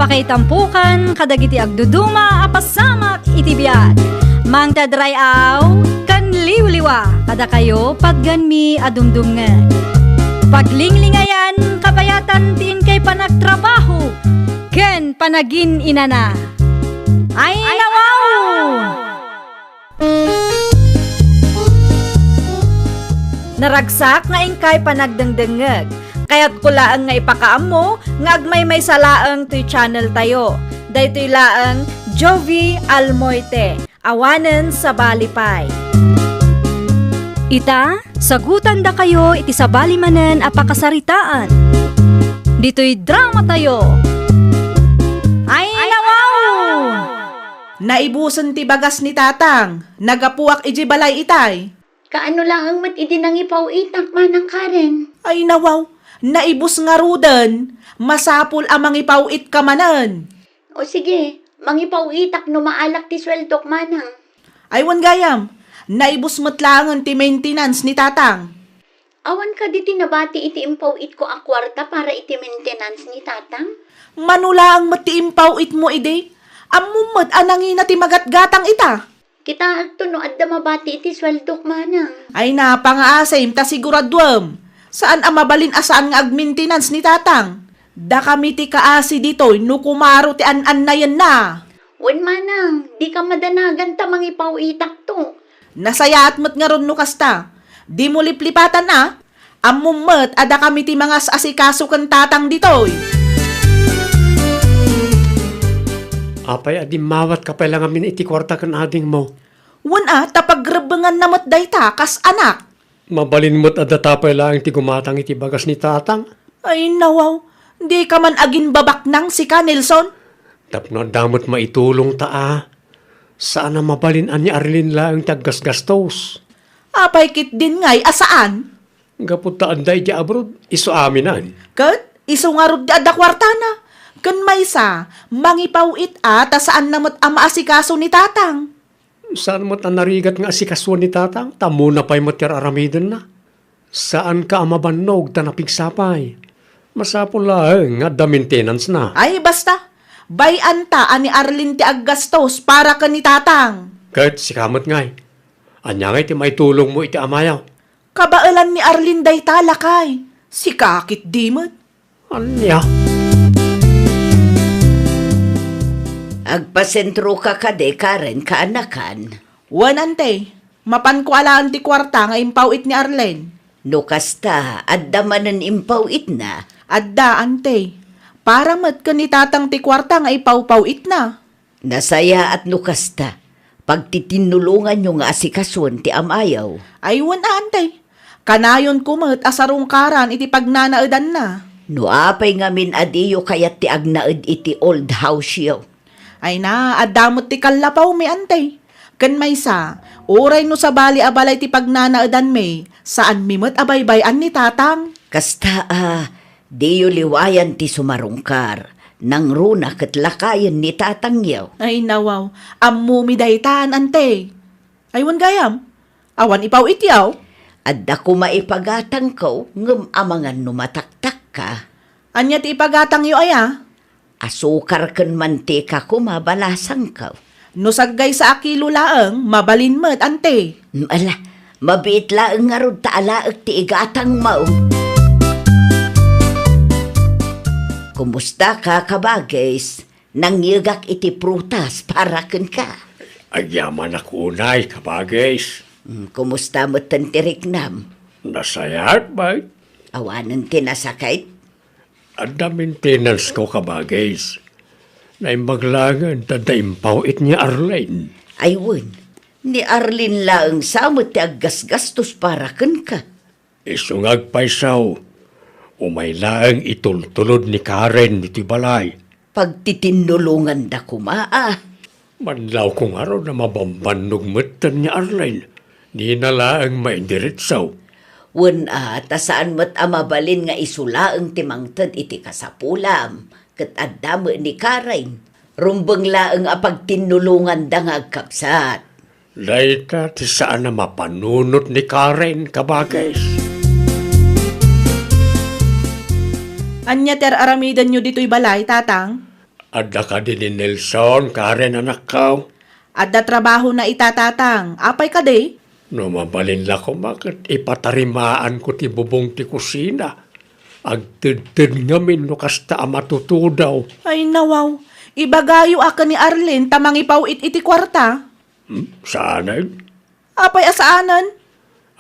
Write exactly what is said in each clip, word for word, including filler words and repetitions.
Kaitampukan kadagiti agduduma a pasamak iti biag. Mangted ray-aw ken liwliwa kadakayo patgenmi a dumdumngeg. Paglinglingayan kabayatan ti inkay panagtrabaho ken panagin-inana. Ay, nawaw! Naragsak nga inkay panagdengdengngeg. Kayatko laeng nga ipakaammo nga agmaymaysa laeng toy channel tayo. Daytoy laeng Jovie Almoite, awanen sabali pay. Ita, sagutandakayo iti sabali manen a pakasaritaan. Ditoy drama tayo. Ay, nawaw! Naibusen ti bagas ni Tatang. Naggapuak idiay balay itay. Kaano laeng met idi nangipaw-itak, Manang Karen? Ay, nawaw. Naibus ngaruden. Masapul a mangipaw-itka manen. O sige, mangipaw-itak no maalak ti sueldok, Manang. Ay, wen gayam. Naibus met laengen ti maintenance ni Tatang. Awan kadi ti nabati iti impaw-itko a kuarta para iti maintenance ni Tatang? Mano laeng met ti impaw-itmo idi? Ammom met a nangina ti magatgatang ita. Kitaekto no adda mabati iti sueldok, Manang. Ay, napangaasim ta siguraduem. Saan a mabalin a saan nga agmaintenance ni Tatang. Dakami ti kaasi ditoy no kumaro ti an-annayenna. Wen, Manang, dika madanagan ta mangipaw-itakto. Nasayaat met ngarud no kasta. Dimo liplipatan a. Ammom met a dakami ti mangas-asikaso ken Tatang ditoy. Apay a dimmawatka pay la ngamin iti kuarta ken adingmo? Wen a, ta pagrebbenganna met dayta kas anak. Mabalin met a data pay laeng ti gumatang iti bagas ni Tatang. Ay, nawaw. Dika man agimbabaknang sika, Nelson? Tapno adda met maitulongta a. Saan a mabalin a ni Arlene laeng ti aggasgastos. Apay ketdin ngay a saan? Gapu ta adda idiay abroad, isu aminen. Ket isu ngarud ti adda kuartana. Ken maysa, mangipaw-it a ta saanna met a maasikaso ni Tatang. Saan met a narigat nga asikasuan ni Tatang, ta ammona pay met ti ar-aramidenna. Saanka a mabannog ta napigsa pay. Masapul laeng nga adda maintenance-na. Ay, basta. Bay-anta a ni Arlene ti aggastos para ken ni Tatang. Ket sika met ngay. Ania ngay ti maitulongmo iti amayo? Kabaelan ni Arlene dayta, lakay. Sika ketdi met. Ania? Agpasentroka kadi, Karen, kaanakan? Wen, ante. Mapanko alaen ti kuarta nga impaw-it ni Arlene. No kasta, adda manen impaw-itna? Adda, ante. Para met ken ni Tatang ti kuarta nga ipawpaw-itna. Nasayaat no kasta. Pagtitinulonganyo nga asikasuen ti amayo. Ay, wen a, ante. Kanayonko met a sarungkaran iti pagnanaedanna. No apay ngamin a diyo kayat ti agnaed iti old house-yo? Ay na, adda met ti kallapawmi, ante. Ken maysa, uray no sabali a balay ti pagnanaedanmi, saanmi met a baybay-an ni Tatang. Kasta a, diyo liwayan ti sumarungkar, nangruna ket lakayen ni Tatangyo. Ay, nawaw, ammomi daytan, ante. Ay, wen gayam, awan ipaw-ityaw? Adda koma ipagatangko, ngem amangan no mataktakka. Ania ti ipagatangyo aya? Asukar ken mantika koma balasangko. No saggaysa a kilo laeng, mabalin met, ante. Mm, ala, mabiit laeng ngarud ta alaek ti igatangmo. Kumusta ka, kabagis? Nangyegak iti prutas para kenka. Agyamanak unay, kabagis. Mm, kumusta metten ti riknam? Nasayaat, bay. Awanen ti nasakit? Adda maintenance-ko, kabagis. Naimbag laengen ta adda impaw-it ni Arlene. Ay wen, ni Arlene laeng sa met ti aggasgastos para kenka. Isu nga agpayso, umay laeng itultulod ni Karen ditoy balay. Pagtitinnulonganda koma a. Manlawko ngarud a mabambannog metten ni Arlene. Dina laeng maidiretso. Wen a, ta saan met a mabalin nga isu laeng ti mangted iti kasapulam, ket adda met ni Karen. Rumbeng laeng a pagtinnulonganda nga agkabsat. Dayta ti saan a mapanunot ni Karen, kabagis. Ania ti ar-aramidenyo ditoy balay, Tatang? Adda kadi ni Nelson, Karen, anakko? Adda trabahona ita, Tatang. Apay kadi? No mabalin la koma ket ipatarimaanko ti bubong ti kusina. Agtedted ngamin no kasta a matutudaw. Ay, nawaw. Ibagayo a ken ni Arlene ta mangipaw-it iti kuarta. Hmm, saanen? Apay a saanen?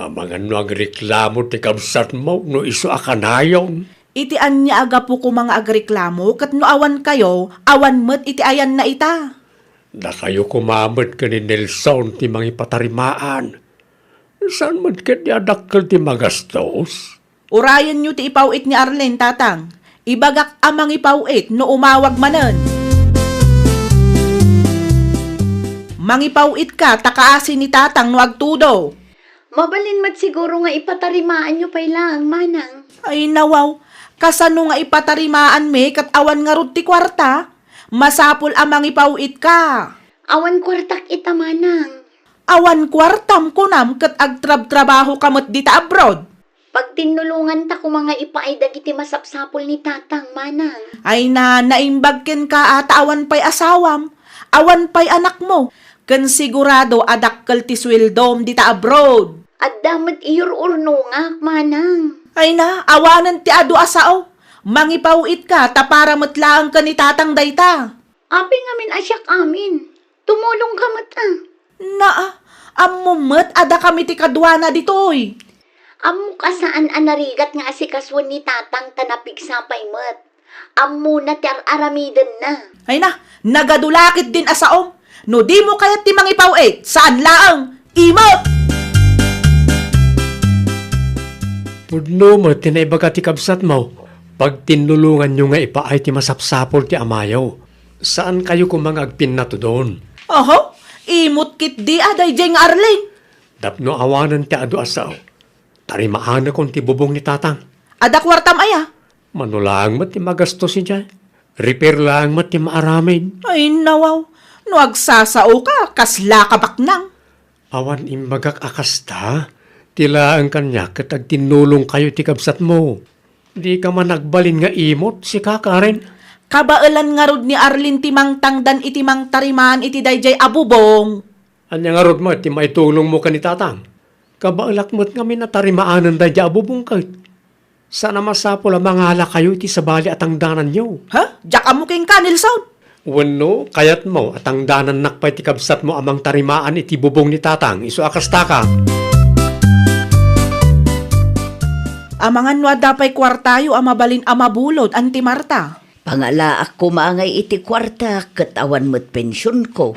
Amangan no agreklamo ti kabsatmo no isu a kanayon. Iti ania a gapu koma nga agreklamo ket no awankayo, awan met iti ayanna ita. Dakayo koma met ken ni Nelson ti mangipatarimaan. Saan met ketdi a dakkel ti magastos? Urayenyo ti ipaw-it ni Arlene, Tatang. Ibagak a mangipaw-it no umawag manen. Mangipaw-itka ta kaasi ni Tatang no agtudo. Mabalin met siguro nga ipatarimaanyo pay laeng, Manang. Ay, nawaw. Kasano nga ipatarimaanmi ket awan ngarud ti kuarta? Masapul a mangipaw-itka. Awan kuartak ita, Manang. Awan kuartam kunam ket agtrabtrabahoka met dita abroad? Pagtinnulonganta koma nga ipaay dagiti masapsapul ni Tatang, Manang. Ay na, naimbag kenka a ta awan pay asawam, awan pay anakmo, ken sigurado a dakkel ti sueldom dita abroad. Adda met iyur-urnongak, Manang. Ay na, awanen ti adu a sao. Mangipaw-itka ta para met laeng ken ni Tatang dayta. Apay ngamin a siak amin? Tumulongka met a. Naa, ammom met a dakami ti kaduana ditoy. Ammok a saan a narigat nga asikasuen ni Tatang ta napigsa pay met. Ammona ti ar-aramidenna. Ay na, nagadu la ketdin a saom. No dimo kayat ti mangipaw-it, saan laeng, imot! Pudno met ti naibaga ti kabsatmo. Pagtinnulonganyo nga ipaay ti masapsapul ti amayo. Saankayo koma nga agpinnatudon. Oho, imot ketdi a daydiay nga Arlene. Tapno awanen ti adu a sao, tarimaanakon ti bubong ni Tatang. Adda kuartam aya? Mano laeng met ti magastos idiay. Repair laeng met ti maaramid. Ay, nawaw. No agsasaoka, kasla ka baknang. Awan imbagak a kasta. Ti laeng kaniak ket agtinnulongkayo ti kabsatmo. Dika man agbalin nga imot, sika, Karen. Kabaelan ngarud ni Arlene ti mangtangdan iti mangtarimaan iti daydiay a bubong. Ania ngarud met ti maitulongmo ken ni Tatang? Kabaelak met ngamin a tarimanen daydiay a bubong ket. Saan a masapul a mangalakayo iti sabali a tangdananyo. Ha? Diak ammo kenka, Nelson? Wenno, kayatmo a tangdanannak pay ti kabsatmo a mangtarimaan iti bubong ni Tatang, isu a kastaka? Amangan no adda pay kuartayo a mabalin a mabulod, Auntie Marta. Pangalaak koma ngay iti kuarta ket awan met pensionko.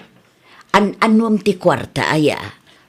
An-anuem ti kuarta aya?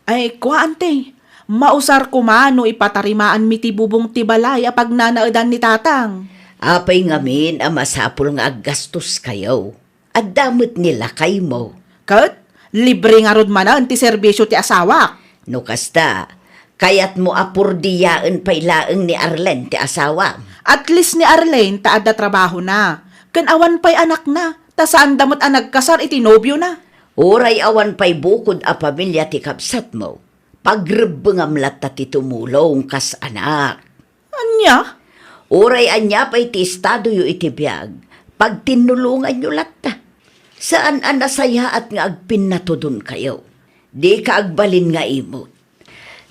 Ay, kua, Auntie. Mausar koma no ipatarimaanmi ti bubong ti balay a pagnanaedan ni Tatang. Apay ngamin a masapul nga aggastoskayo? Adda met ni lakaymo. Ket, libre ngarud manen ti serbisio ti asawak. No kasta, kayatmo a purdiaen pay laeng ni Arlene ti asawam? At least ni Arlene ta adda trabahona, ken awan pay anakna, ta saanda met a nagkasar iti nobiona. Uray awan pay bukod a pamilia ti kabsatmo, pagrebbengam latta ti tumulong kas anak. Ania? Uray ania pay ti estadoyo iti biag, pagtinnulonganyo latta. Saan a nasayaat nga agpinnatudonkayo. Dika agbalin nga imot.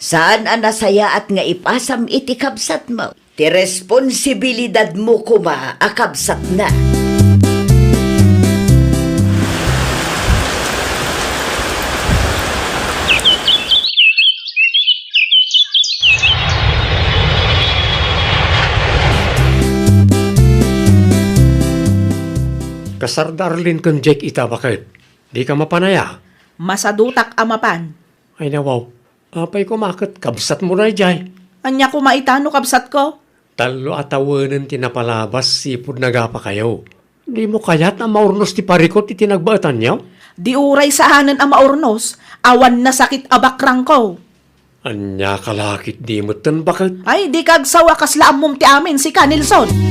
Saan a nasayaat nga ipasam iti kabsatmo ti responsibilidadmo koma a kabsatna. Kasar da Arlene ken Jake ita, baket. Dika mapan aya? Masadutak a mapan. Ay, nawaw. Apay koma ket kabsatmo daydiay? Ania koma ita no kabsatko? Tallo a tawenen ti napalabas sipud nagapakayo. Dimo kayat a maurnos ti parikut iti nagbaetanyo? Di uray saanen a maurnos, awan nasakit a bakrangko. Ania ka la ketdi metten, baket? Ay, dika agsawa, kasla ammom ti amin, sika, Nelson.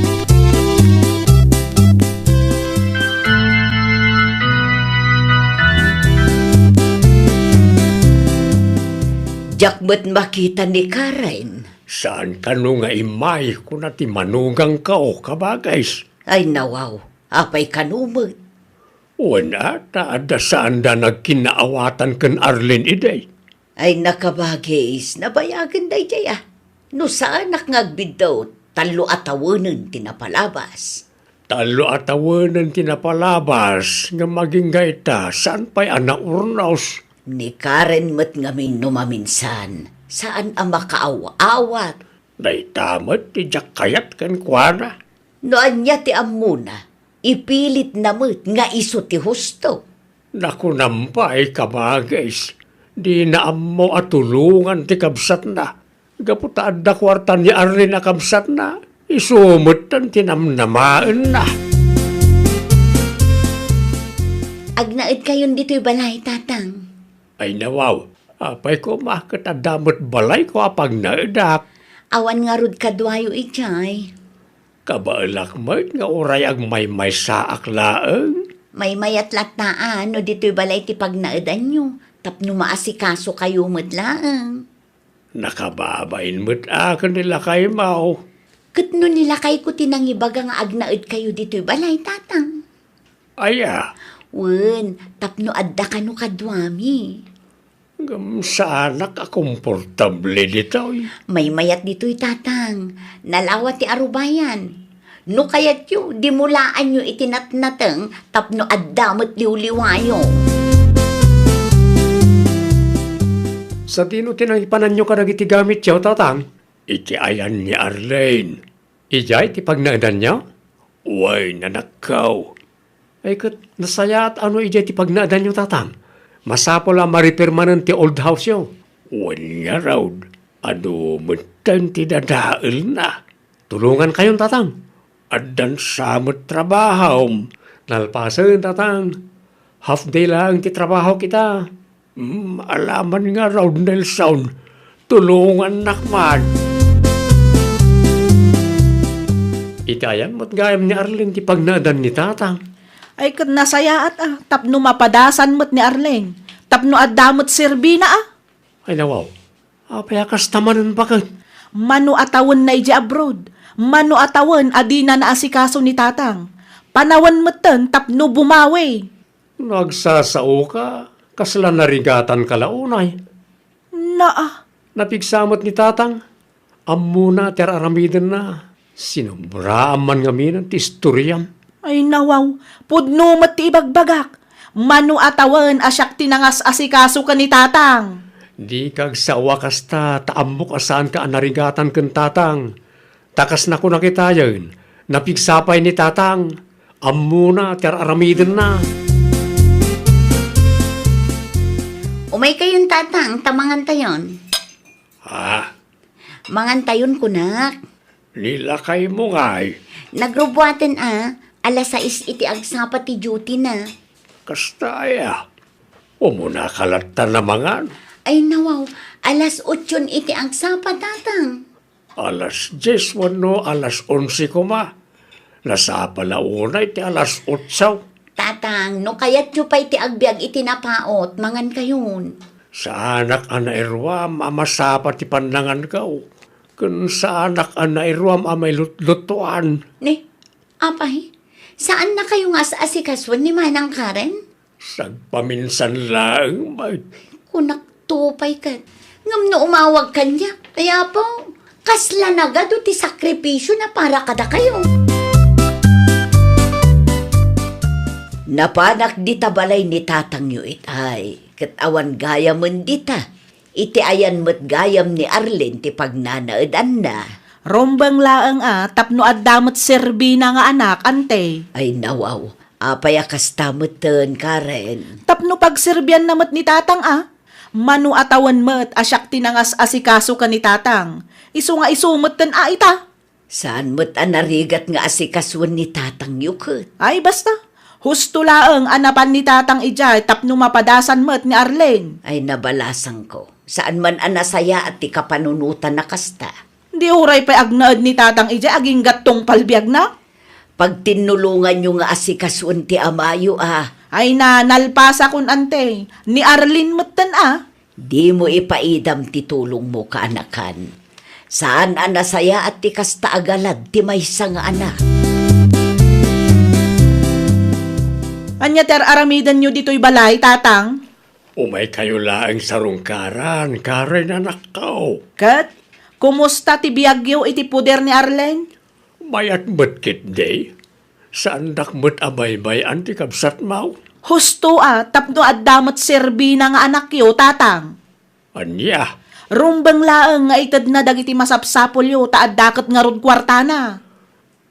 Diak met makita ni Karen. Saan kano nga immay, kuna ti manugangko, kabagis. Ay, nawaw, apay kano met? Wen a, ta adda saanda nagkinnaawatan ken Arlene idi. Ay, nakabagis, nabayagen daydiay a. No saanak nga agbiddaw, tallo a tawenen ti napalabas. Tallo a tawenen ti napalabas, ngem agingga ita, saan pay a naurnos. Ni Karen met ngamin no maminsan, saan a makaaw-awat. Dayta met ti diak kayat kenkuana. No ania ti ammona, ipilitna met nga isu ti husto. Nakunam pay, kabagis, dina ammo a tulongan ti kabsatna. Gapu ta adda kuarta ni Arlene a kabsatna, isu metten ti namnamaenna. Agnaedkayon ditoy balay, Tatang? Ay, nawaw, apay koma ket adda met balayko a pagnaedak. Awan ngarud kaduayo idiay. Kabaelak met nga uray agmaymaysaak laeng. Maymayat latta a no ditoy balay ti pagnaedanyo, tapno maasikasokayo met laeng. Nakababain met a ken ni lakaymo. Ket no ni lakayko ti nangibaga nga agnaedkayo ditoy balay, Tatang? Aya? Wen, tapno adda kano kaduami. Ngem saanak a komportable ditoy. Maymayat ditoy, Tatang. Nalawa ti arubayan. No kayatyo, dimulaanyo iti natnateng tapno adda met liwliwayo. Sadino ti nangipananyo kadagiti gamityo, Tatang? Iti ayan ni Arlene. Idiay ti pagnaedanyo? Wen, anakko. Ay ket, nasayaat a no idiay ti pagnaedanyo, Tatang. Masapul a ma-repair manen ti old house-yo. Wen ngarud, adu metten ti dadaelna. Tulongankayon, Tatang. Addan sa met trabahom. Nalpasen, Tatang. Half day laeng ti trabahok ita. Hmm, alaman ngarud, Nelson. Tulongannak man. Iti ayan met gayam ni Arlene ti pagnaedan ni Tatang. Ay, ket nasayaat a, tapno mapadasan met ni Arlene, tapno adda met serbina a. Ay, nawaw. Apay a kasta manen baket? Mano a tawenna idiay abroad. Mano a tawen a dina naasikaso ni Tatang. Panawen metten tapno bumawi. No agsasaoka, kasla narigatanka la unay. Naa. Napigsa met ni Tatang. Ammona ti ar-aramidenna. Sinobraan man ngamin ti istoriam. Ay, nawaw, pudno met ti ibagbagak. Mano a tawen a siak ti nangas-asikaso ken ni Tatang? Dika agsao a kasta, ta ammok a saanka a narigatan ken Tatang. Ta kas nakunak itayen, napigsa pay ni Tatang. Ammona ti ar-aramidenna. Umaykayon, Tatang, ta mangantayon. Ha? Mangantayon, kunak. Ni lakaymo ngay? Nagrubuaten a, alas sais iti agsapa ti duty na. Kasta aya? Umunaka latta a mangan? Ay, nawaw, alas otson iti agsapa, Tatang. Alas dies wenno alas onse koma. Nasapa la unay ti alas otso. Tatang, no kayatyo pay ti agbiag iti napaut, mangankayon. Saanak a nairuam a masapa ti pannanganko, ken saanak a nairuam a mailutlutuan. Ni, apay, saannakayo nga as-asikasoen ni Manang Karen? Sagpaminsan laeng met. Kunak to pay ket. Ngem no umawag kaniak, ay Apo, kasla nagadu ti sakripisio na para kadakayo. Napanak dita balay ni tatangyo itay, ket awan gayamen dita. Iti ayan met gayam ni Arlene ti pagnanaedanna. Rumbeng laeng a tapno adda met serbina nga anak, ante. Ay, nawaw. Apay a kasta metten, Karen? Tapno pagserbianna met ni tatang a. Mano a tawen met a siak ti nangas-asikaso ken ni tatang. Isu nga isu metten a ita. Saan met a narigat nga asikasoen ni tatangyo ket? Ay, basta. Husto laeng a napan ni tatang idiay tapno mapadasan met ni Arlene. Ay, nabalasangko. Saan man a nasayaat ti kapanunotan a kasta. Di uray pay agnaed ni tatang idiay agingga tungpal biagna? Pagtinnulonganyo nga asikasoen ti amayo a. Ay na, nalpasakon, ante. Ni Arlene metten a. Dimo ipaidam ti tulongmo, kaanakan. Saan a nasayaat ti kasta a galad ti maysa nga anak. Ania ti ar-aramidenyo ditoy balay, Tatang? Umaykayo laeng sarungkaran, karen anakko. Ket, kumusta ti biagyo iti poder ni Arlene? Mayat met ketdi. Saandak met a baybay-an ti kabsatmo. Husto a, tapno adda met serbina nga anakyo, Tatang. Ania? Rumbeng laeng nga itedna dagiti masapsapulyo ta adda ket ngarud kuartana.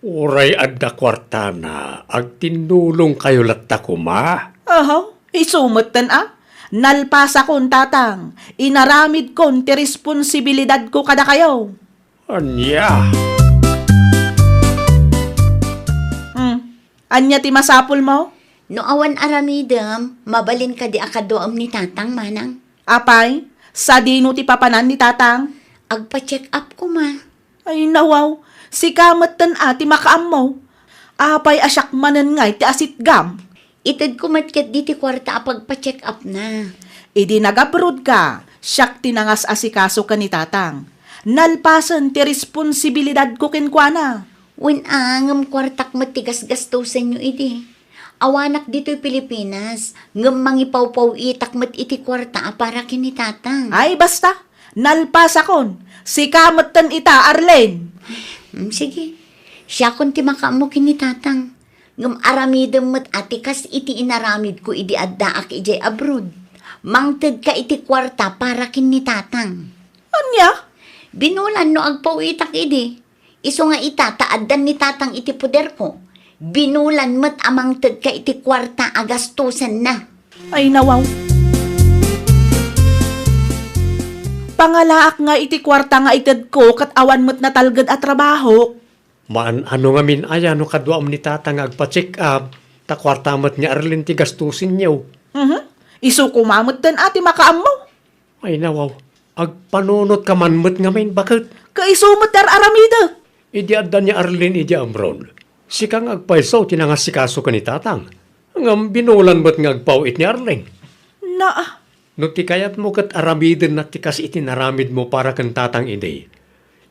Uray adda kuartana, agtinnulongkayo latta koma. Ahaw, isu metten a. Nalpasakon, Tatang. Inaramidkon ti responsibilidadko kadakayo. Ania? Hmm. Ania ti masapulmo? No awan aramidem, mabalin kadi a kaduaem ni Tatang, Manang? Apay, sadino ti papanan ni Tatang? Agpa-check up koma. Ay, nawaw, sika metten a ti makaammo. Apay a siak manen ngay ti asitgam? Itedko met ketdi ti kuarta a pagpa-check up na. Idi nag-abroad ka, siak ti nangas-asikaso ken ni Tatang. Nalpasen ti responsibilidadko kenkuana. Wen a, ngem kuartak met ti gasgastosenyo idi. Awanak ditoy Pilipinas, ngem mangipawpaw-itak met iti kuarta a para ken ni Tatang. Ay, basta! Nalpasakon! Sika metten ita, Arlene! Mm, sige. Siakon ti makaammo ken ni Tatang. Ngem aramidem met a ti kas iti inaramidko idi addaak idiay abroad. Mangtedka iti kuarta para ken ni Tatang. Ania? Binulan no agpaw-itak idi. Isu nga ita ta addan ni Tatang iti poderko, binulan met a mangtedka iti kuarta a gastosenna. Ay, nawaw. Pangalaak nga iti kuarta nga itedko ket awan met natalged a trabahok. Maan-ano ngamin aya no kaduam ni Tatang nga agpa-check up, ta kuarta met ni Arlene ti gastosenyo. Mhm. Isu koma metten a ti makaammo. Ay, nawaw. Agpanunotka man met ngamin, baket. Kaisu met ti ar-aramidek. Idi adda ni Arlene idi Amron, sika nga agpayso ti nangasikaso ken ni Tatang. Ngem binulan met nga agpaw-it ni Arlene. Naa. No ti kayatmo ket aramidenna ti kas iti naramidmo para ken Tatang idi,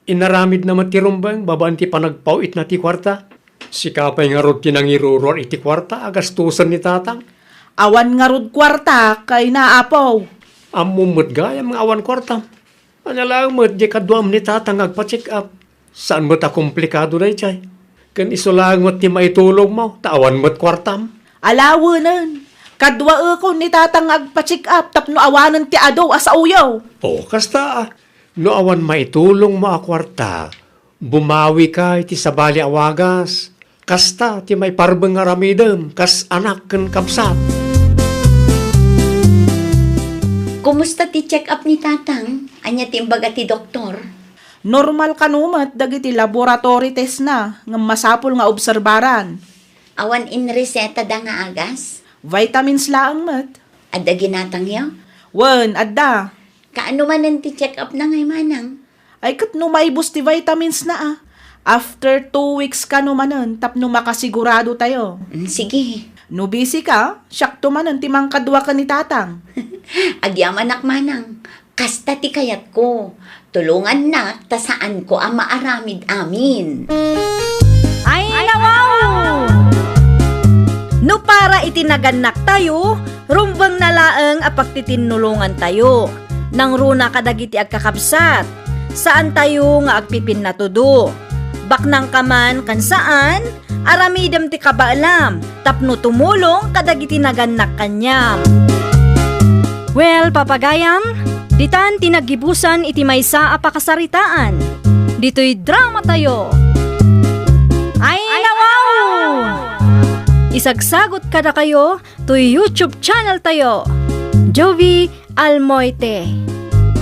inaramidna met ti rumbeng babaen ti panagpaw-itna ti kuarta. Sika pay ngarud ti nangiruruar iti kuarta a gastosen ni Tatang. Awan ngarud kuarta, kayna, Apo. Ammom met gayam nga awan kuartam. Ania laeng met diay kaduam ni Tatang nga agpa-check up. Saan met a komplikado daydiay. Ken isu laeng met ti maitulongmo, ta awan met kuartam. Alawenen, kaduaekon ni Tatang nga agpa-check up tapno awanen ti adu a saoyo. O, kasta a. No awan maitulongmo a kuarta, bumawika iti sabali a wagas. Kasta ti maiparbeng nga aramidem kas anak ken kabsat. Kumusta ti check-up ni Tatang? Ania ti imbaga ti doktor? Normal kano met dagiti laboratory test na, ngem masapul nga obserbaran. Awan inresetada nga agas? Vitamins laeng met. Adda ginatangyo? Wen, adda. Kaano manen ti check-up na ngay manang? Ay, ket no maibus ti vitamins na, a. After two weeks kano manen tapno makasigurado tayo. Mm, sige. No busy ka, siakto manen ti mangkadua ken ni Tatang. Agyamanak manang. Kasta ti kayatko. Tulongannak ta saanko a maaramid amin. Ay, nawaw! No para iti nagannaktayo, rumbeng na laeng a pagtitinnulongantayo. Nangruna kadagiti agkakabsat, saantayo nga agpipinnatudo. Baknangka man ken saan, aramidem ti kabaelam tapno tumulong kadagiti nagannak kaniam. Well, papagayam, ditan ti naggibusan iti maysa a pakasaritaan. Ditoy drama tayo. Ay, nawaw! Isagsagot kadakayo toy YouTube channel tayo, Jovie Almoite.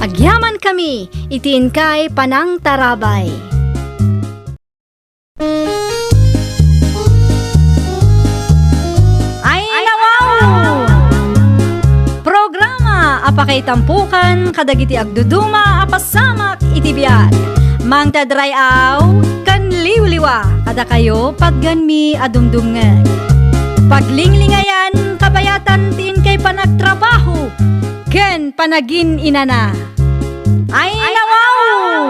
Agyaman kami iti inkay panangtarabay. Ay, nawaw! Programa a pakaitampokan kadagiti agduduma a pasamak iti biag. Mangted ray-aw ken liwliwa kadakayo patgenmi a dumdumngeg. Paglinglingayan, kabayatan ti inkay panagtrabaho ken panagin-inana. Ay, nawaw!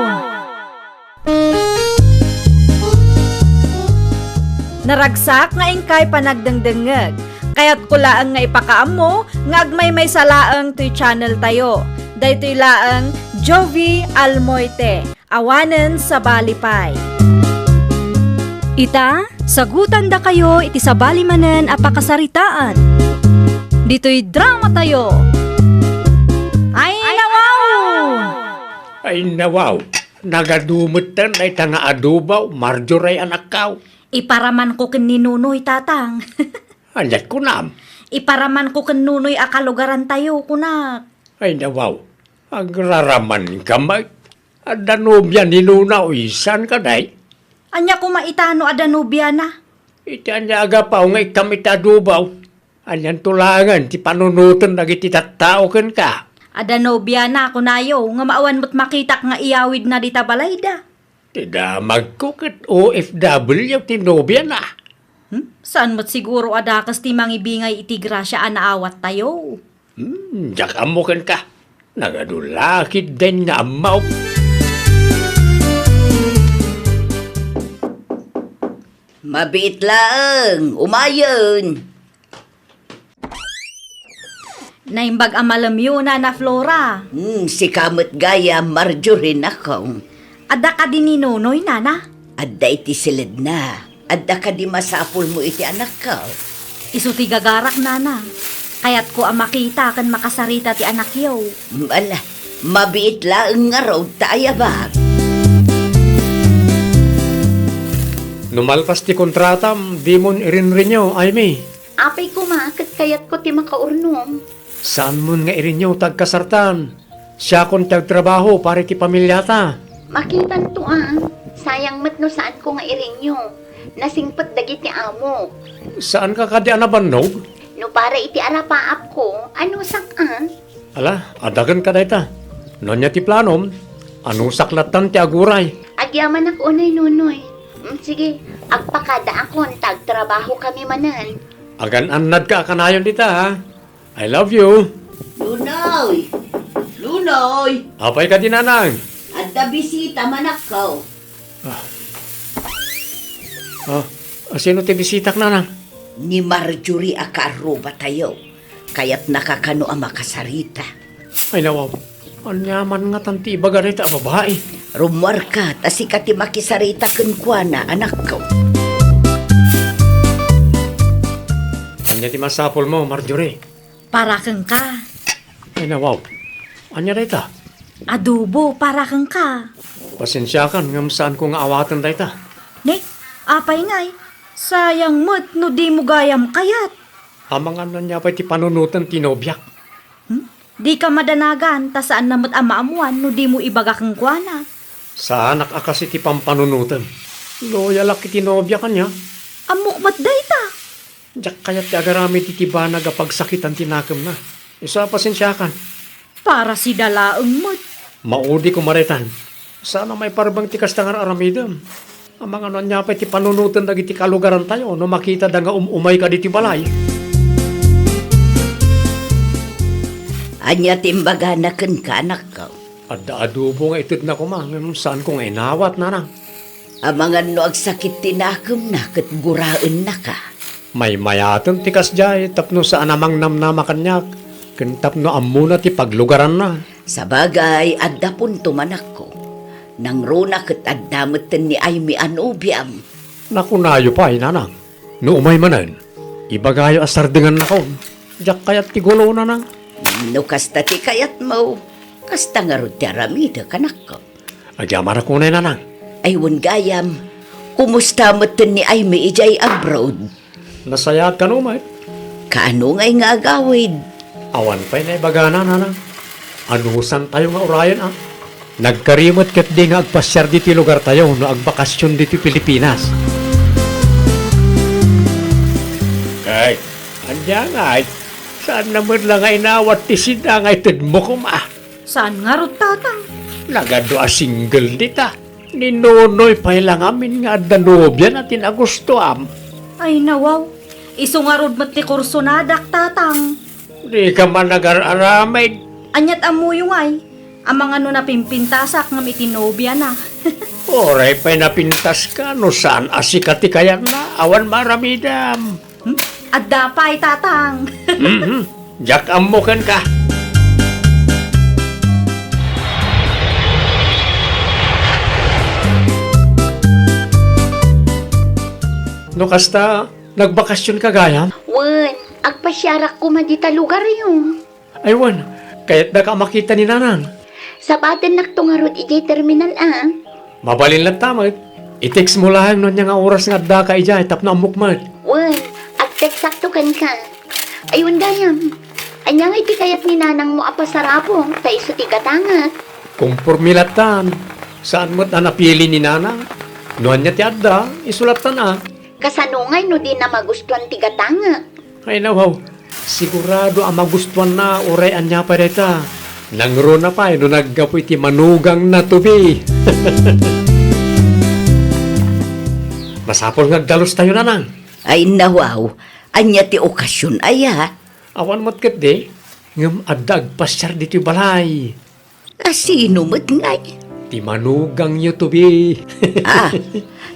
Naragsak nga inkay panagdengdengngeg. Kayatko laeng nga ipakaammo nga agmaymaysa laeng toy channel tayo. Daytoy laeng Jovie Almoite, awanen sabali pay. Ita, sagutandakayo iti sabali manen a pakasaritaan. Ditoy drama tayo. Ay, nawaw! Ay, nawaw! Nagadu metten dayta nga adobo, Marjorie, anakkaw. Iparamanko ken ni Nonoy, Tatang. Aniat kunam? Iparamanko ken Nonoy a kalugarantayo, kunak. Ay, nawaw. Agraramanka met. Adda nobia ni Nonoy, saan kadi? Ania koma ita no adda nobiana? Iti ania a gapu nga ikkam iti adobo? Anianto laengen ti panunoten dagiti tattao kenka? Adda nobiana, kunayo, ngem awan met makitak nga iyawidna dita balayda. Ti damagko ket O F W ti nobiana. Hmm? Saan met siguro a dakes ti mangibingay iti grasia a naawattayo? Hmm, diak ammo kenka. Nagadu la ketdin nga ammo. Mabiit laeng, umayen. Naimbag a malemyo, Nana Flora. Hmm, sika met gayam, Marjorie, nakong. Adda kadi ni Nonoy, Nana? Adda iti siledna. Adda kadi masapulmo iti anakko? Isu ti gagarak, Nana. Kayatko a makita ken makasarita ti anakyo. Ala, mabiit laeng ngarud ta ayabak. No malpas ti kontratam, dimon irinrinyo, Aimee. Apay koma, ket kayatko ti makaurnom. Saanmon nga irinyo ta agkasartan. Siakon ti agtrabaho para iti pamiliata. Makitanto a. Sayang met no saanko nga irinyo. Nasingpet dagiti amok. Saanka kadi a nabannog? No para iti arapaapko, anusak a. Ala, adagenka dayta. No ania ti planom, anusak lattan ti aguray. Agyamanak unay, Nonoy. Mm, sige, agpakadaakon ta agtrabahokami manen. Agan-annadka a kanayon dita, ha? I love you. Nonoy! Nonoy! Apay kadi, Nanang? Adda bisita, manakko. Ah. Ah, sino ti bisitak, Nanang? Ni Marjorie a kaarrubatayo. Kayatnaka kano a makasarita. Ay, nawaw. Ania man ngatan ti ibaga dayta a babai? Rummuarka, ta sika ti makisarita kenkuana, anakko. Ania ti masapulmo, Marjorie? Para kenka. Ay, nawaw. Ania dayta? Adobo para kenka. Pasensiakan ngem saanko nga awaten dayta. Ne, apay ngay? Sayang met no dimo gayam kayat. Amangan ania pay ti panunoten ti nobiak? Hmm? Dika madanagan, ta saanna met a maammuan no dimo ibaga kenkuana. Saanak a kas iti pampanunotem. Loyalak iti nobiak, ania? Ammok met dayta. Diak kayat ti agaramid iti banag a pagsakitan ti nakemna. Isu a pasensiakan. Para sida laeng met. Maudi koma daytan. Saan a maiparbeng ti kasta nga ar-aramidem. Amangan no ania pay ti panunoten dagiti kalugarantayo no makitada nga um-umayka ditoy balay. Ania ti imbagana kenka, anakko? Adda adobo nga itedna koma, ngem saanko nga inawat, Nanang. Amangan no agsakit ti nakemna ket guraennaka. Maymayaten ti kasdiay tapno saan a mangnamnama kaniak, ken tapno ammona ti paglugaranna. Sabagay, adda punto, manakko. Nangruna ket adda metten ni Aimee a nobiam. Nakunayo pay, Nanang. No umay manen, ibagayo a sardengannakon. Diak kayat ti gulo, Nanang. No kasta ti kayatmo, kasta ngarud ti aramidek, anakko. Agyamanak unay, Nanang. Ay, wen gayam, kumusta metten ni Aimee idiay abroad? Nasayaat kano met. Kaano ngay nga agawid? Awan pay naibagana, Nanang. Anusantayo nga urayen, a? Nagkari met ketdi nga agpasiar ditoy lugartayo no agbakasion ditoy Pilipinas. Ay, ania ngay? Saanna met la nga inawat ti sida nga itedmo koma? Saan ngarud, Tatang? Nagadu a single dita. Ni Nonoy pay la ngamin nga adda nobiana ti nagustuam. Ay, nawaw. Isu ngarud met ti kursonadak, Tatang. Dika man agar-aramid. Aniat ammoyo ngay? Amangan no napimpintasak ngem iti nobiana. Uray pay napintaska no saan a sika ti kayatna, awan maaramidam. Hmm? Adda pay, Tatang. Mhm. Diak ammo kenka. No kasta, nagbakasionka gayam? Wen, agpasiarak koma dita lugaryo. Ay wen, kayatdaka a makita ni Nanang. Sabatennakto ngarud idiay terminal a. Mabalin latta met. I-text mo laeng no ania nga oras nga addaka idiay tapno ammok met. Wen, ag-textakto kenka. Ay wen gayam. Ania ngay ti kayat ni Nanangmo a pasarapo ta isu ti gatanget? Komporme lattan. Saan met a napili ni Nanang. No ania ti adda, isu lattan a. Kasano ngay no dina magustuan ti gatanget? Ay, nawaw. Sigurado a magustuanna uray ania pay dayta. Nangruna pay no naggapu iti manugangna, Toby. Masapul nga agdalustayo, Nanang. Ay, nawaw. Ania ti okasion aya? Awan met ketdi. Ngem adda agpasiar ditoy balay. A sino met ngay? Ti manugangyo, Toby. Ah,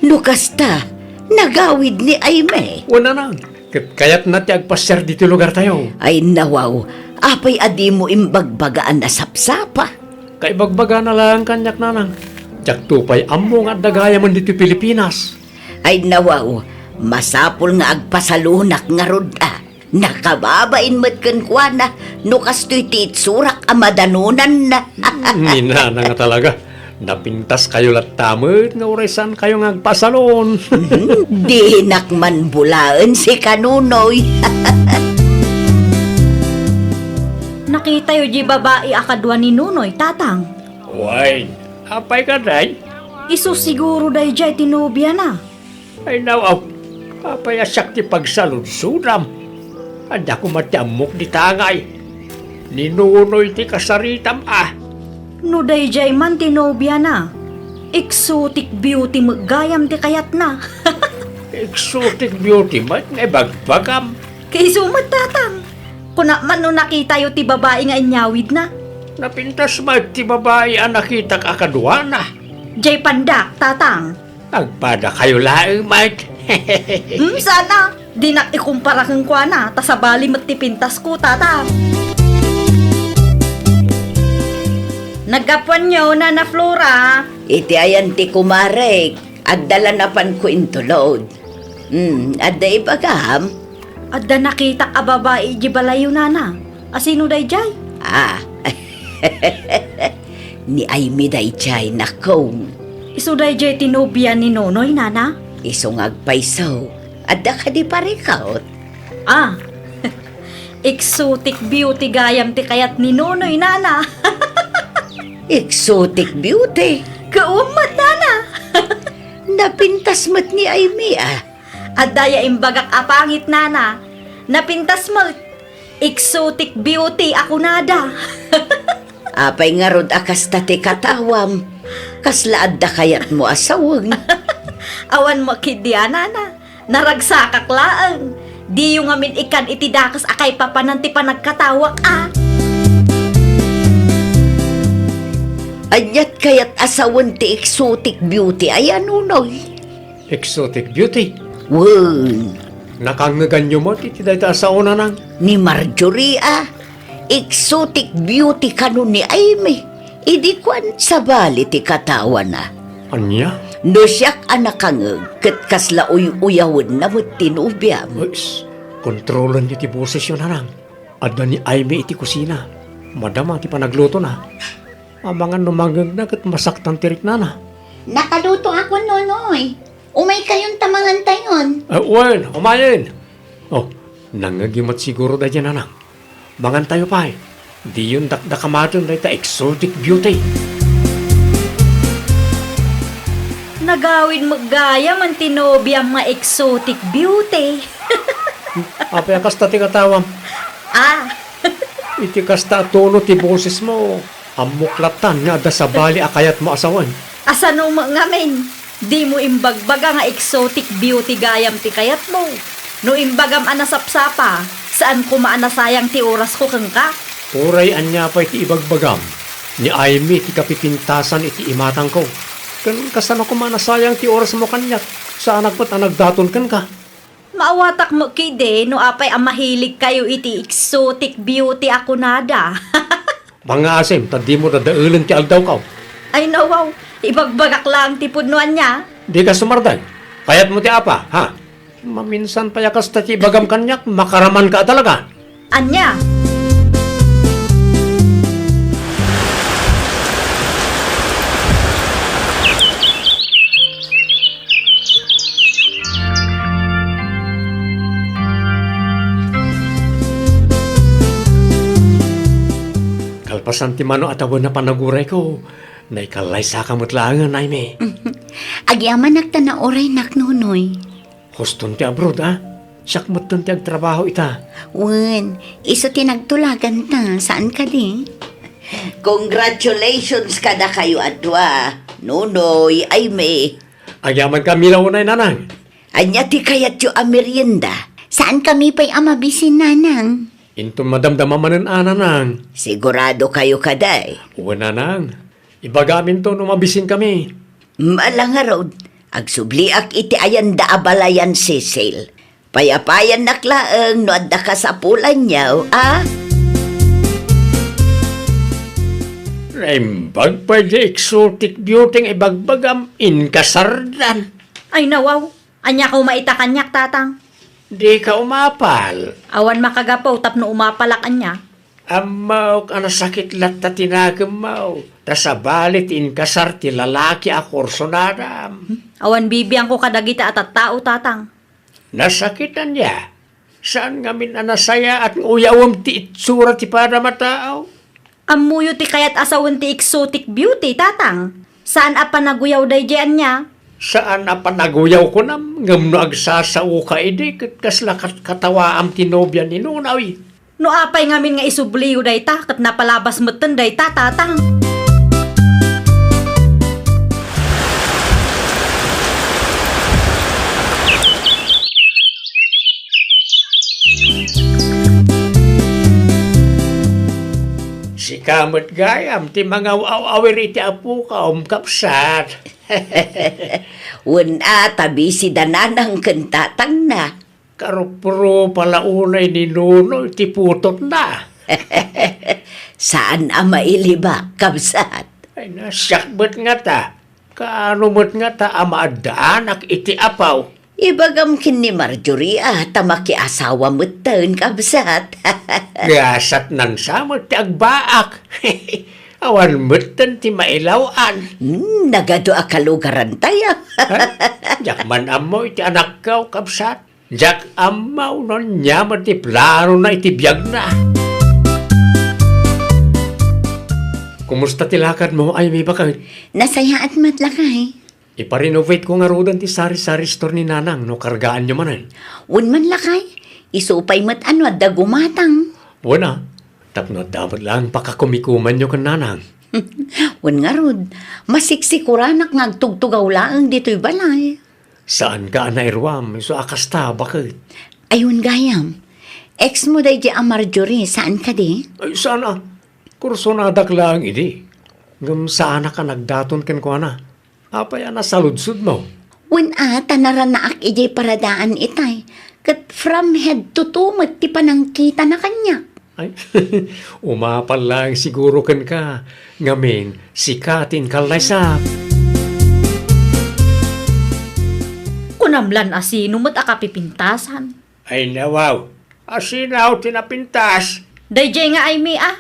no kasta, nagawid ni Aimee. Wen, Nanang, ket kayatna ti agpasiar ditoy lugartayo. Ay, nawaw, apay a dimo imbagbaga a nasapsapa? Kaibagbagana laeng kaniak, Nanang. Diakto pay ammo nga adda gayamen ditoy Pilipinas. Ay, nawaw, masapul nga agpasalonak ngarud a. Nakababain met kenkuana no kastoy ti itsurak a madanonanna. Ni Nanang a talaga. Napintaskayo latta met nga uray saankayo nga agpasalon. Mhm. Dinak man bulaen sika, Nonoy. Nakitayo di babai a kadua ni Nonoy, Tatang. Wen, apay kadi? Isu siguro daydiay ti nobiana. Ay, nawaw, apay a siak ti pagsaludsodam? Adda koma ti ammok dita ngay. Ni Nonoy ti kasaritam a. No daydiay man ti nobiana, exotic beauty met gayam ti kayatna. Exotic beauty met nga ibagbagam. Kaisu met, Tatang. Kunak man no nakitayo ti babai nga inyawidna. Napintas met ti babai a nakitak a kaduana. Diay pandak, Tatang. Agpadakayo laeng met. Hmm, saan a. Dinak ikumpara kenkuana, ta sabali met ti pintasko, Tatang. Naggapuanyo, Nana Flora? Iti ayan ti kumarek, adda la napanko intulod. Hmm, adda ibagam? Adda nakitak a babai idiay balayyo, Nana. A sino daydiay? Ah, ni Aimee daydiay, nakong. Isu daydiay ti nobia ni Nonoy, Nana? Isu nga agpayso. Adda kadi parikut? Ah, exotic beauty gayam ti kayat ni Nonoy, Nana. Exotic beauty? Kawan met, Nana. Napintas met ni Aimee a. Adda ya imbagak a pangit, Nana. Napintas met. Exotic beauty a kunada. Apay ngarud a kasta ti katawam? Kasla adda kayatmo a sawen? Awan mo ketdi a, Nana. Naragsakak laeng. Diyo ngamin ikkan iti dakes a kaipapanan ti panagkatawak a. Aniat kayat a sawen ti exotic beauty aya, Nonoy? Exotic beauty? Wen. Nakangngeganyo met iti dayta a sao, Nanang? Ni Marjorie a, exotic beauty kano ni Aimee. Idi kuan, sabali ti katawana. Ania? No siak a nakangngeg, ket kasla uy-uyawenna met ti nobiam. Ups, kontrolenyo ti bosesyo, Nanang. Adda ni Aimee iti kusina. Madama ti panaglutona. Amangan no mangngegna ket masaktan ti riknana. Nakalutoakon, Nonoy. Umaykayon ta mangantayon. Ah, wen, umayen. Oh, nangngegyo met siguro daydiay, Nanang. Mangantayo pay. Diyon dakdakamaten dayta exotic beauty. Nagawid met gayam ti nobiam nga exotic beauty. Apay a kasta ti katawam? Ah. Iti kasta a tono ti bosesmo, ammok lattan nga adda sabali a kayatmo a sawen. Asano met ngamin? Dimo imbagbaga nga exotic beauty gayam ti kayatmo. No imbagam a nasapsapa, saan koma a nasayang ti orasko kenka. Uray ania pay ti ibagbagam, ni Aimee ti kapipintasan iti imatangko. Ken kasano koma a nasayang ti orasmo kaniak, saanak met a nagdaton kenka. Paawatak met ketdi no apay a mahiligkayo iti exotic beauty a kunada. Pangngaasim, ta dimo dadaelen ti aldawko. Ay, nawaw, ibagbagak laeng ti pudno ania. Dika sumarday. Kayatmo ti apa, ha? Maminsan pay a kasta ti ibagam kaniak, makaramanka a talaga. Ania? Kalpasan ti mano a tawen a panagurayko, naikallaysaka met laengen, Aimee. Agyamanak ta nauraynak, Nonoy. Huston ti abroad, a? Siak metten ti agtrabaho ita. Wen, isu ti nagtulaganta, saan kadi? Congratulations kadakayo a dua, Nonoy, Aimee. Agyamanka, Mila, unay, Nanang. Ania ti kayatyo a merienda? Saan kami pay a mabisin, Nanang? Inton madamdama manen a, Nanang. Sigurado kayo kadi? Wen, Nanang. Ibagaminto no mabisin kami. Mala ngarud, agsubliak iti ayanda a balayan, Cecil. Payapayannak laeng no adda kasapulanyo, a? Naimbag pay di exotic beauty nga ibagbagam, inkasardan. Ay, nawaw. Ania koma ita kaniak, Tatang? Dika umapal. Awan makagapu tapno umapalak ania. Ammok a nasakit latta ti nakemmo, ta sabali ti inkasar ti lalaki a kursunadam. Hmm? Awan bibiangko kadagita a tattao, Tatang. Nasakit ania? Saan ngamin a nasayaat nga uyawem ti itsura ti padam a tao? Ammoyo ti kayat a sawen ti exotic beauty, Tatang. Saan a panaguyaw daydiay ania? Saan a panaguyaw kunam, ngem no agsasaoka idi ket kasla kat-, katawaam ti nobia ni Nonoy. No apay ngamin nga isubliyo dayta, ket napalabas metten dayta, Tatang. Sika met gayam ti mangaw-aw-awir iti apokom, kabsat. Wen a, ta busy da nanang ken tatangna. Karuprupa la unay ni Nonoy ti putotna. Saan a mailibak, kabsat. Ay, nasiakbet ngata. Kaano met ngata a maaddaanak iti apaw? Ibagam ken ni Marjorie a ta makiasawa metten, kabsat. Gasat nansa met ti agbaak. Awan metten ti mailaw-an. Hmm, nagadu a kalugarantay, a. Ha? Diak man ammo iti anakko, kabsat. Diak ammo no ania met ti planona iti biagna. Kumusta ti lakadmo, Aimee, baket? Nasayaat met, lakay. Ipa-renovate ko ngaruden ti sari-sari store ni Nanang no kargaanyo manen. Wen man, lakay, isu pay met a no adda gumatang. Wen a, tapno adda met laeng pakakumikumanyo ken Nanang. Wen ngarud, masiksikoranak nga agtugtugaw laeng ditoy balay. Saanka a nairuam, isu a kasta, baket? Ay, wen gayam. Ex mo daydiay a Marjorie, saan kadi? Ay, saan a. Kursonadak laeng idi. Ngem saanak a nagdaton kenkuana. Apay a nasaludsodmo? Wen a, ta naranaak idiay paradaan itay, ket from head to toe met ti panangkitana kaniak. Ay, umapal laeng siguro kenka, ngamin, sika ti inkallaysak. Kunam lan a sino met a kapipintasan? Ay, nawaw. A sino ti napintas? Daydiay nga Aimee, a.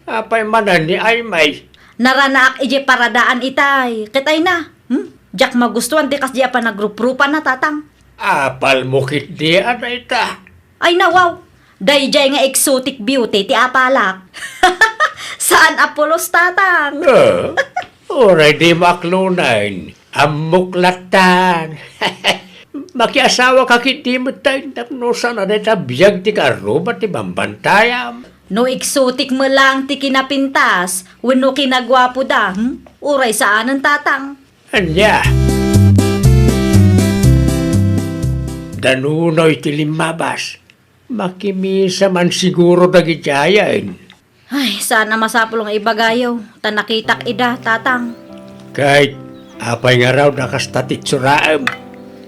Apay manen ni Aimee? Naranaak idiay paradaan itay. Ket ay na, hmm? Diak magustuan ti kasdiay a panagruprupana, tatang. Apalmo ketdi a dayta? Ay, nawaw. Daydiay nga exotic beauty ti apalak. Saan a pulos, tatang. Eh, uray dimo aklonen. Ammok lattan. Makiasawaka ketdi metten tapno saan a dayta biag ti kaarruba ti bambantayam. No exotic met laeng ti kinapintas wenno kinaguapoda, hmm? Uray saanen, tatang. Ania? Da Nonoy ti limmabas. Makimisa man siguro dagidiayen. Ay, saan a masapul nga ibagayo, ta nakitak ida, tatang. Ket apay ngarud a kasta ti itsuraem?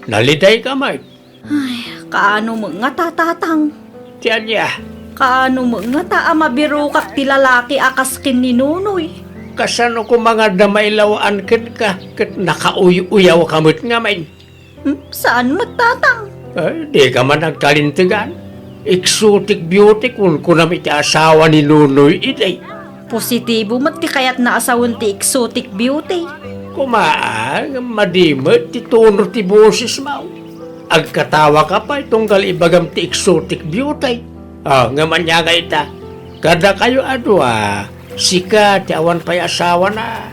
Nalidayka met. Ay, Kaano met ngata, Tatang? Ti ania? Kaano met ngata a mabirokak ti lalaki a kas ken ni Nonoy? Kasano koma nga adda mailaw-an kenka ket nakauy-uyawka met ngamin? Hmm, saan met, Tatang? Ay, dika man agkalintegan. Exotic beauty kunkunam iti asawa ni Nonoy idi. Positibo met ti kayatna a sawen ti exotic beauty. Koma, ngem madi met ti tono ti bosesmo. Agkatawaka pay tunggal ibagam ti exotic beauty. Ah, ngem ania nga ita? Kadakayo a dua, sika ti awan pay asawana.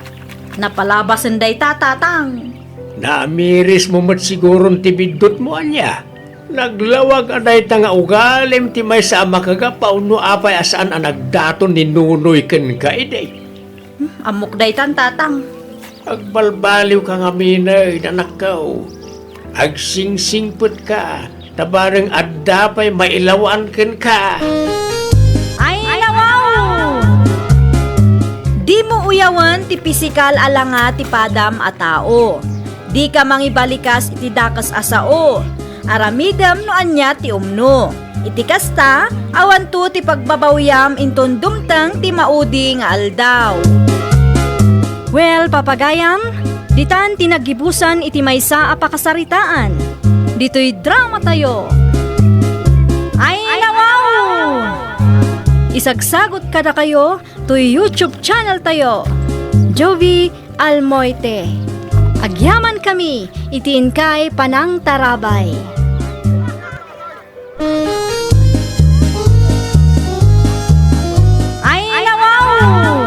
Napalabasen dayta, Tatang. Naamirismo met siguron ti biddutmo, ania? Naglawag a dayta nga ugalim ti maysa a makagapaw no apay a saan a nagdaton ni Nonoy kenka idi. Hmm, ammok daytan, Tatang. Agbalbaliwka ngamin, anakko. Agsingsingpetka, ta bareng adda pay mailaw-an kenka. Ay, nawaw! Dimo uyawen ti pisikal a langa ti padam a tao. Dika mangibalikas iti dakes a sao. Aramidem no ania ti umno. Iti kasta, awanto ti pagbabawiam inton dumteng ti maudi nga aldaw. Well, papagayam, ditan ti naggibusan iti maysa a pakasaritaan. Ditoy dramatayo. Ay, nawaw! Isagsagot kadakayo toy YouTube channel tayo, Jovie Almoite. Agyaman kami iti inkay panangtarabay. Ay, nawaw!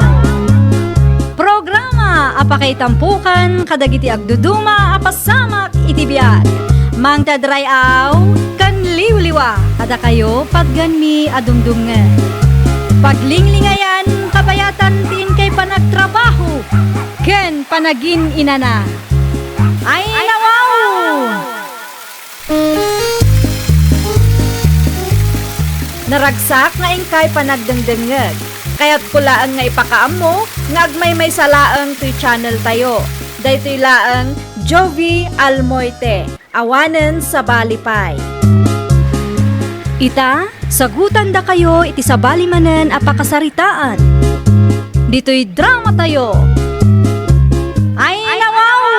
Programa a pakaitampokan kadagiti agduduma a pasamak iti biag. Mangted ray-aw ken liwliwa, kadakayo patgenmi a dumdumngeg. Paglinglingayan, kabayatan ti inkay panagtrabaho ken panagin-inana. Ay, nawaw! Naragsak nga inkay panagdengdengngeg. Kayatko laeng nga ipakaammo nga agmaymaysa laeng toy channel tayo. Daytoy laeng Jovie Almoite. Awanen sabali pay. Ita, sagutandakayo iti sabali manen a pakasaritaan. Ditoy dramatayo. Ay, nawaw!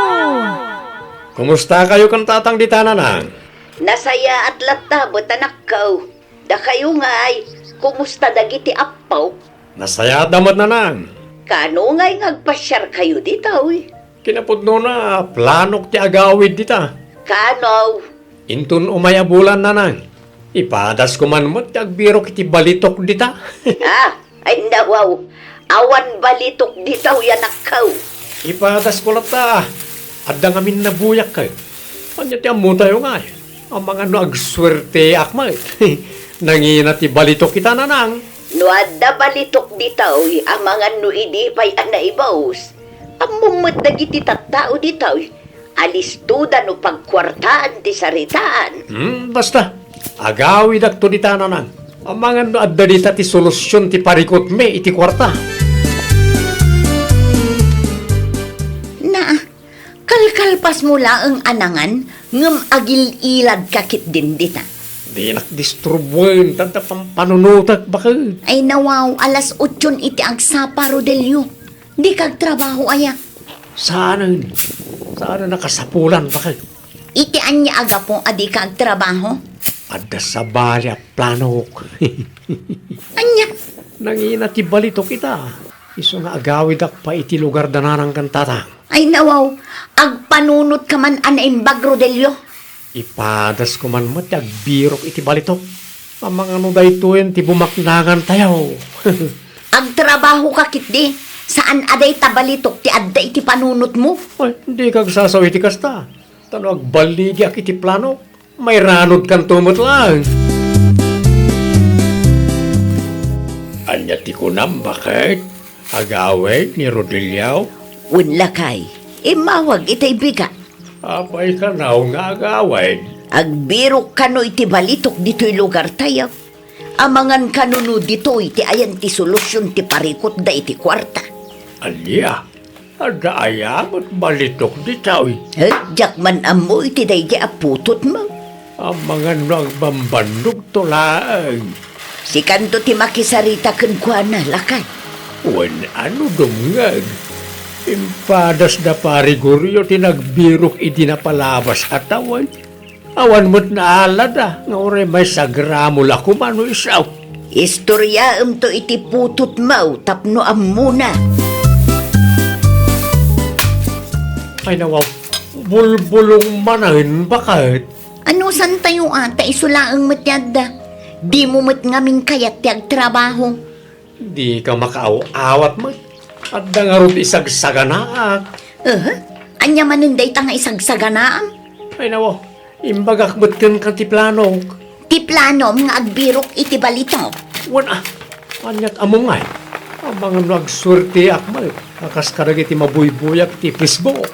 Kumustakayo ken tatang dita, nanang? Nasayaat latta met, anakko. Dakayo ngay, kumusta dagiti appo? Nasayaatda met, nanang. Kaano ngay nga agpasiarkayo ditoy? Kinapudnona, planok ti agawid dita. Kaano? Inton umay a bulan, nanang, ipadasko man met ti agbirok iti balitok dita. Ah, ay nawaw, awan balitok ditoy, anakko. Ipadasko latta, adda ngamin nabuyak. Ania ti ammotayo ngay? Amangan no agsuerteak met. Nangina ti balitok ita, nanang. No adda balitok ditoy, amangan no idi pay a naibus. Ammom met dagiti tattao ditoy, alistoda no pagkuartaan ti saritaan. Hmm, basta, agawidakto dita, nanang. Amangan no adda dita ti solusion ti parikutmi iti kuarta. Na, kalkalpasmo laeng a nangan, ngem agil-iladka ketdin dita. Dinak disturbuen, ta adda pampanunotek, baket. Ay nawaw, alas otson iti agsapa, Rodelio. Dika agtrabaho aya? Saanen. Saanen a kasapulan, baket. Iti ania a gapu a dika agtrabaho? Adda sabali a planok. Ania? Nangina ti balitok ita. Isu nga agawidak pay iti lugar da nanang ken tatang. Ay nawaw, agpanunotka man a naimbag, Rodelio. Ipadasko man met ti agbirok iti balitok. Amangan no daytoyen ti bumaknangantayo. Agtrabahoka ketdi, saan a dayta balitok ti adda iti panunotmo? Ay, dika agsasaw iti kasta. Ta no agballigiak iti planok, mairanodkanto met laeng. Ania ti kunam, baket? Agawid ni Rodelio? Wen, lakay, immawag itay bigat. Apay kano nga agawid? Agbirok kano iti balitok ditoy lugartayo. Amangan kano no ditoy ti ayan ti solusion ti parikutda iti kuarta. Ania? Adda aya met balitok ditoy? Eh, diak man ammo iti daydi a putotmo. Amangan no agbambannogto laeng. Sikanto ti makisarita kenkuana, lakay. Wen, ano dumngeg? Impadas da Pari Gorio ti nagbirok idi napalabas a tawen. Awan met naalada nga uray maysa a gramo la koma no isu. Istoryaemto iti putotmo tapno ammona. Ay, nawaw, bulbulong manen, baket. Anusantayo a, ta isu laeng met ti adda. Dimo met ngamin kayat ti agtrabaho. Dika makaaw-awat met. Adda ngarud isagsaganaak. Aha? Ania manen dayta nga isagsaganaam? Ay, nawaw, imbagak met kenka ti planok. Ti planom nga agbirok iti balitok. Wen a, aniat ammo ngay? Amangan no agsuerteak met a kas kadagiti mabuybuyak ti Facebook.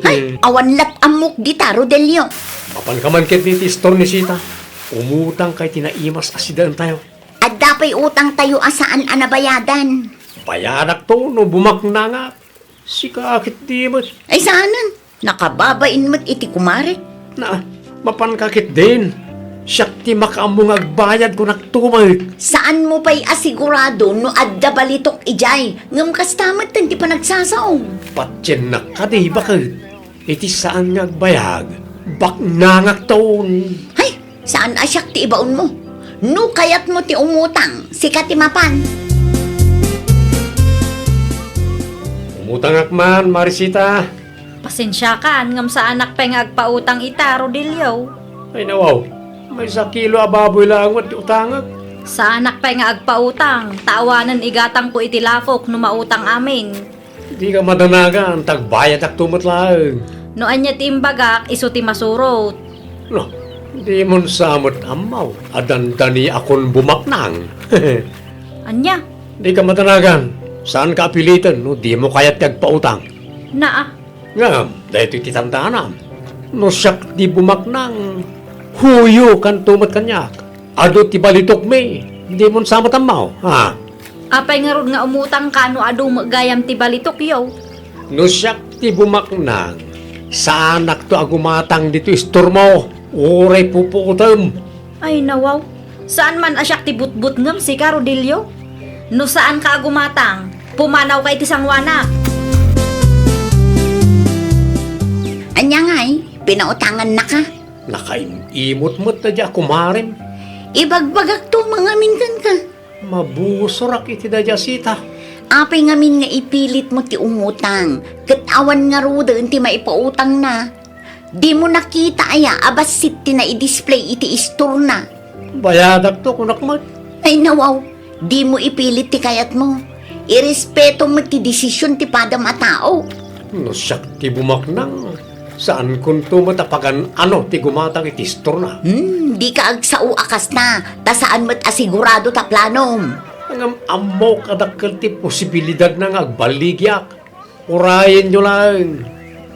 Hay, awan lat ammok dita, Rodelio. Mapanka man ketdi ti istor ni Sita. Umutangka iti naimas a sidaentayo. Adda pay utangtayo a saan a nabayadan. Bayadakto no bumaknangak. Sika ketdi met. Ay, saanen. Nakababain met iti kumarek. Na, mapanka ketdin. Siak ti makaammo nga agbayad, kunakto met. Saanmo pay a sigurado no adda balitok idiay, ngem kasta metten ti panagsasao. Patiennak kadi, baket. Iti saan nga agbayag, baknangakton. Hay, saan a siak ti ibaonmo. No kayatmo ti umutang, sika ti mapan. Umutangak man, Marisita. Pasensiakan, ngem saanak pay nga agpautang ita, Rodelio. Ay, nawaw. Maysa kilo a baboy laeng met ti utangek. Saanak pay nga agpautang, ta awanen igatangko iti lapok no mautang amin. Dika madanagan, ta agbayadakto met laeng. No ania ti imbagak, isu ti masurot. No, dimon sa met ammo a dandaniakon bumaknang. Ania? Dika madanagan, saanka a piliten no dimo kayat ti agpautang. Naa. Ngem, daytoy ti tandaanam. No siak ti bumaknang, huyokanto met kaniak. Adu ti balitokmi, dimon sa met ammo, ha? Apay ngarud nga umutangka no adu met gayam ti balitokyo? No siak ti bumaknang, saanakto a gumatang ditoy istormo, uray pupuotem. Ay, nawaw. Saan man a siak ti butbutngem, sika, Rodelio? No saanka a gumatang, pumanawka iti sangoanak. Ania ngay, pinautangannaka? Nakaim-imot met daydiay a kumarem. Ibagbagakto mangamin kenka. Mabusorak iti daydiay a Sita. Apay ngamin nga ipilitmo ti umutang, ket awan ngaruden ti maipautangna? Dimo nakita aya a bassit ti nai-display iti istorna? Bayadakto, kunak met. Ay, nawaw, dimo ipilit ti kayatmo. Irespetom met ti desisyon ti padam a tao. No siak ti bumaknang, saankonto met a pagan-ano ti gumatang iti istorna. Hmm, dika agsao a kasta, ta saan met a sigurado ta planom. Ngem ammok a dakkel ti posibilidadna nga agballigiak. Urayenyo laeng.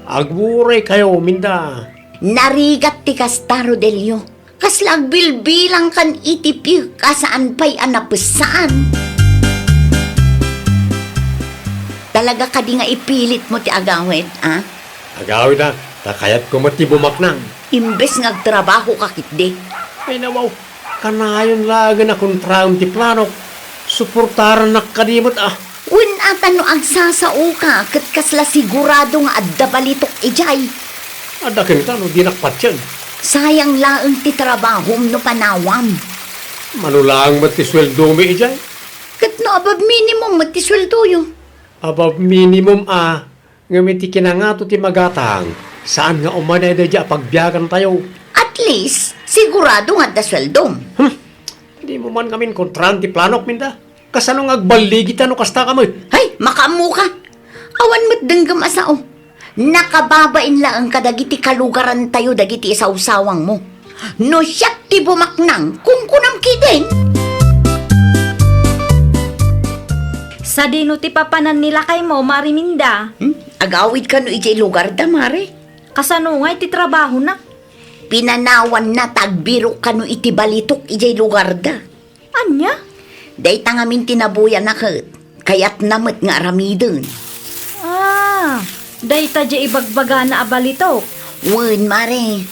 Aguray kayo, Minda. Narigat ti kasta, Rodelio. Kasla agbilbilangkan iti piek a saan pay a napessan. Talaga kadi nga ipilitmo ti agawid, a? Agawid, a, ta kayatko met ti bumaknang. Imbes nga agtrabahoka ketdi. Ay, nawaw, kanayon laengen a kontraem ti planok. Suportarannak kadi met, a. Wen a ta no agsasaoka ket kasla sigurado nga adda balitok idiay. Adda kenka no dinak patien. Sayang laeng ti trabahom no panawam. Mano laeng met ti sueldomi idiay? Ket no above minimum met ti sueldoyo? Above minimum, a. Ngem iti kinangato ti magatang, saan nga umanay daydiay a pagbiagantayo. At least, sigurado nga adda sueldom. Hmm. Dimo man ngamin kontraan ti planok, Minda. Kasano nga agballigita no kasta ka met? Hay, makaammoka. Awan met denggem a sao. Nakababain laeng kadagiti kalugarantayo dagiti isawsawangmo. No siak ti bumaknang, kunkunam ketdin. Sadino ti papanan ni lakaymo, Mari Minda? Hmm? Agawid kano idiay lugarda, Mari? Kasano ngay ti trabahona? Pinanawanna ta agbirok kano iti balitok idiay lugarda. Ania? Dayta ngamin ti nabuyana ket kayatna met nga aramiden. Ah, dayta diay ibagbagana a balitok. Wen, Mare.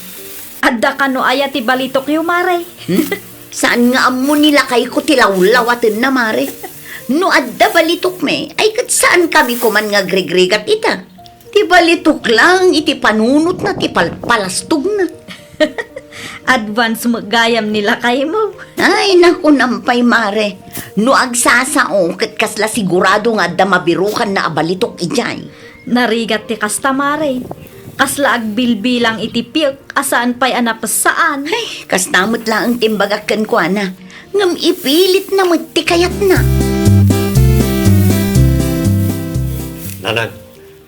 Adda kano aya ti balitokyo, Mare? Hmm? Saan nga ammo ni lakayko ti lawlawatenna, Mare? No adda balitokmi, ay ket saankami koman nga agrigrigat ita. Ti balitok laeng iti panunotna ti palpalastogna. Advance met gayam ni lakaymo. Ay, nakunam pay, Mare. No agsasao, ket kasla sigurado nga adda mabirukanna a balitok idiay. Narigat ti kasta, Mare. Kasla agbilbilang iti piyek a saan pay a napessaan. Ay, kasta met laeng ti imbagak kenkuana. Ngem ipilitna met ti kayatna. Nanang,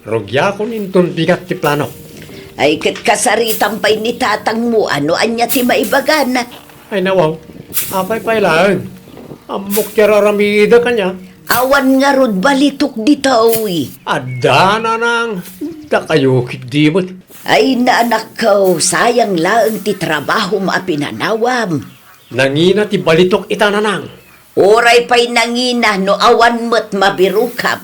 rugiakon inton bigat ti plano. Ay, ket kasaritam pay ni tatangmo a no ania ti maibagana. Ay, nawaw. Apay pay laeng? Ammok ti ar-aramidek ania? Awan ngarud balitok ditoy. Adda, nanang. Dakayo ketdi met. Ay, naanakko, sayang laeng ti trabahom a pinanawam. Nangina ti balitok ita, nanang. Uray pay nangina no awan met mabirukam.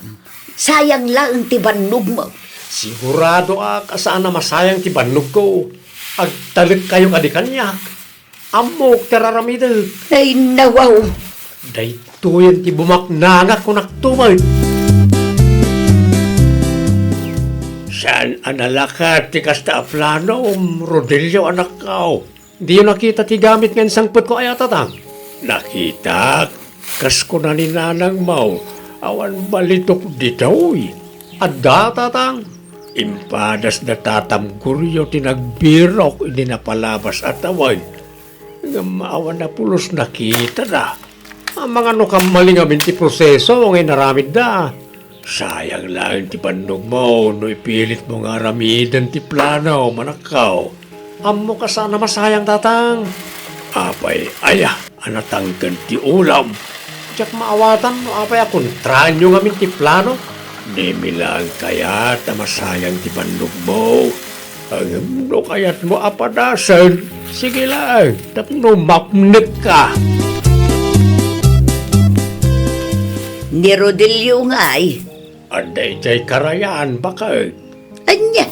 Sayang laeng ti bannogmo. Siguradoak a saan a masayang ti bannogko. Agtalekkayo kadi kaniak. Ammok ti ar-aramidek. Ay, nawaw. Daytoyen ti bumaknangak, kunakto met. Saan a nalakat ti kasta a planom, Rodelio, anakko. Diyo nakita ti gamit nga insangpetko aya, tatang? Nakitak. Kas kuna ni nanangmo, awan balitok ditoy. Adda, tatang. Impadas da tatam Goryo ti nagbirok idi napalabas a tawen. Ngem awan a pulos nakitada. Amangan no kammalingamin ti proseso nga inaramidda. Sayang laeng ti bannogmo no ipilitmo nga aramiden ti plano, manakkaw. Ammok a saan a masayang, tatang. Apay aya a natangken ti ulam? Diak maawatan no apay a kontraanyo ngamin ti plano. Dimi laeng kayat a masayang ti bannogmo. Ngem no kayatmo a padasen, sige laeng, tapno mapnekka. Ni Rodelio ngay? Adda idiay karayan, baket. Ania?